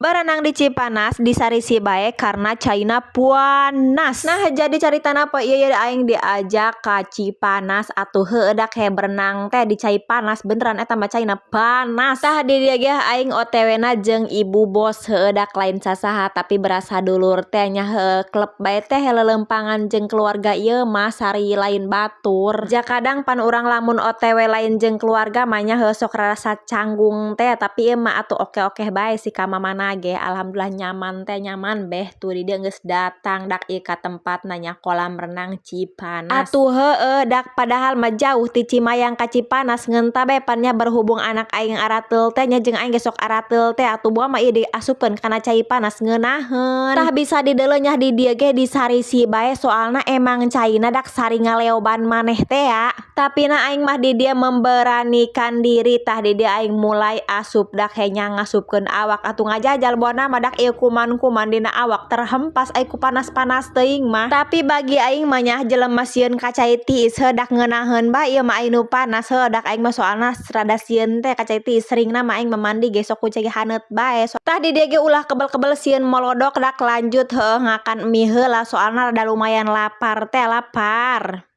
Berenang di Cipanas disarisi bae karena caina panas. Nah, jadi caritana poe ieu aing diajak ka Cipanas atuh, heueuh dak he berenang teh di cai panas, beneran eta mah caina panas. Tah, di dieu ge aing OTW na jeung ibu bos, heueuh dak lain sasaha tapi berasa dulur teh nya, heueuh klep bae teh leuleumpangan jeung keluarga ieu mah, sari lain batur. Ja kadang pan urang lamun OTW lain jeung keluarga mah nya, heueuh, sok rasa canggung teh, tapi ieu mah atuh oke-oke bae sih ka mamana ge, alhamdulillah nyaman teh, nyaman beh. Tuh, di dieu geus datang dak ieu ka tempatna nya, kolam renang Cipanas. Atuh heueuh dak, padahal mah jauh ti Cimayang ka Cipanas, ngeun bae pan nya berhubung anak aing arateul teh nya jeung aing ge sok arateul teh, atuh boa mah ieu diasupkeun kana cai panas ngeunaheun. Tah, bisa dideuleu nya, di dieu ge disarisi bae soalna emang caina dak sari ngaleoban maneh tea. Tapi na aing mah di dieu memberanikan diri. Tah, di dieu aing mulai asup dak nya, ngasupkeun awak atuh ngajajal boana mah dak ieu kuman-kuman dina awak terhempas ai ku panas-panas teuing mah. Tapi bagi aing mah nya, jelema sieun ka cai tiis, heuh dak ngeunaheun bae ieu mah ai nu panas, heuh dak aing mah soalna rada sieun teh ka cai tiis, seringna mah aing mah mandi ge sok ku cai haneut bae. Tah, di dieu ge ulah kebel-kebel sieun molodok dak, lanjut heueuh ngakan mie heula soalna rada lumayan lapar teh, lapar.